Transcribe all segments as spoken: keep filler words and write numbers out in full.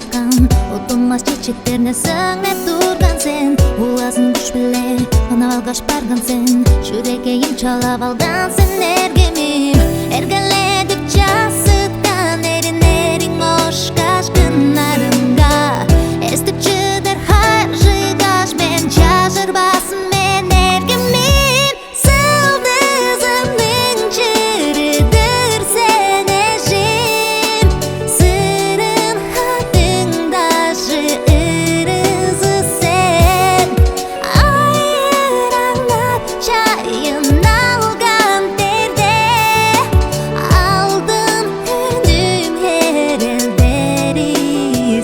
Удумас чечектерни сөңнеп турган сен, улазын күш-биле ынап алгаш барган сен, чүрекейим чалап алган сен, эргим иим. Эргеледип часкыткан эриннериң ошкаш кыннарынга, эстип чыдар харжыгаш мен чажырбасын мен, эргим иим. Сылдызымның чыры-дыр сен, эжим, сырын хадың дажы ырызы сен. Айыраңнап чайын алган терде, алдын хүнүм херелдери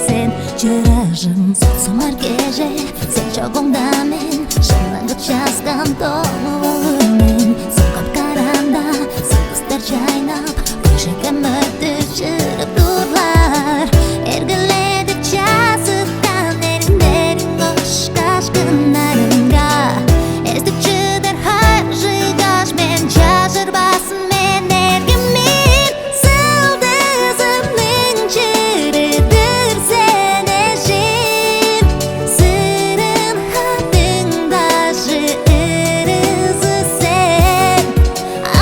сен. Чырыжым, соксумар кеже, сен чогуңда мен шыннангып часкан тоңуп олур мен. Соккап караанда, сылдыстар чайнап, көжекем өттүр чырып турлар. Эргеледип часкыткан эриннериң ошкаш кыннарынга, эстип чыдар харжыгаш мен чажырбасын мен, эргим иим. Сылдызымның чыры-дыр сен, эжим, сырын хадың дажы ырызы сен.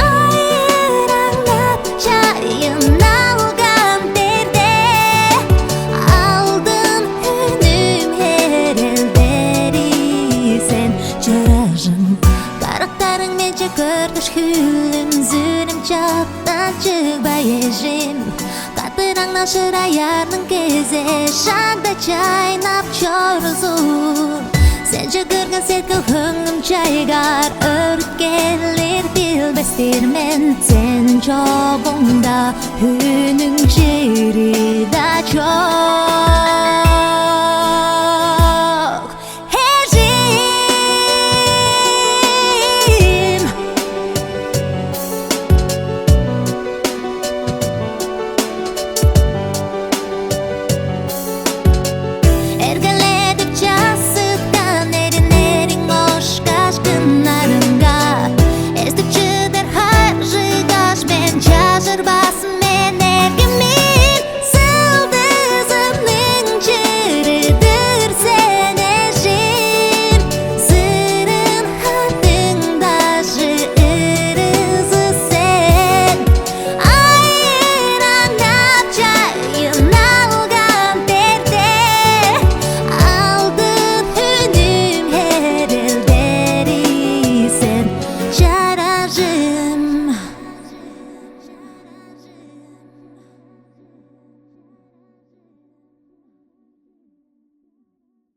Айыраңнап чайын алган терде, алдын хүнүм херелдери сен. Чырыжым, карактарың менче көргүш хүлүмзүрүм чаптан чыгбай, эжим. Катыраңнашыр аярның кезе шагда чайнап чорузу. Сен чыгырган сеткил хөңнүм чайгаар өрткелир билбестир мен. Сен чогуңда хүнүң чири-даа чок.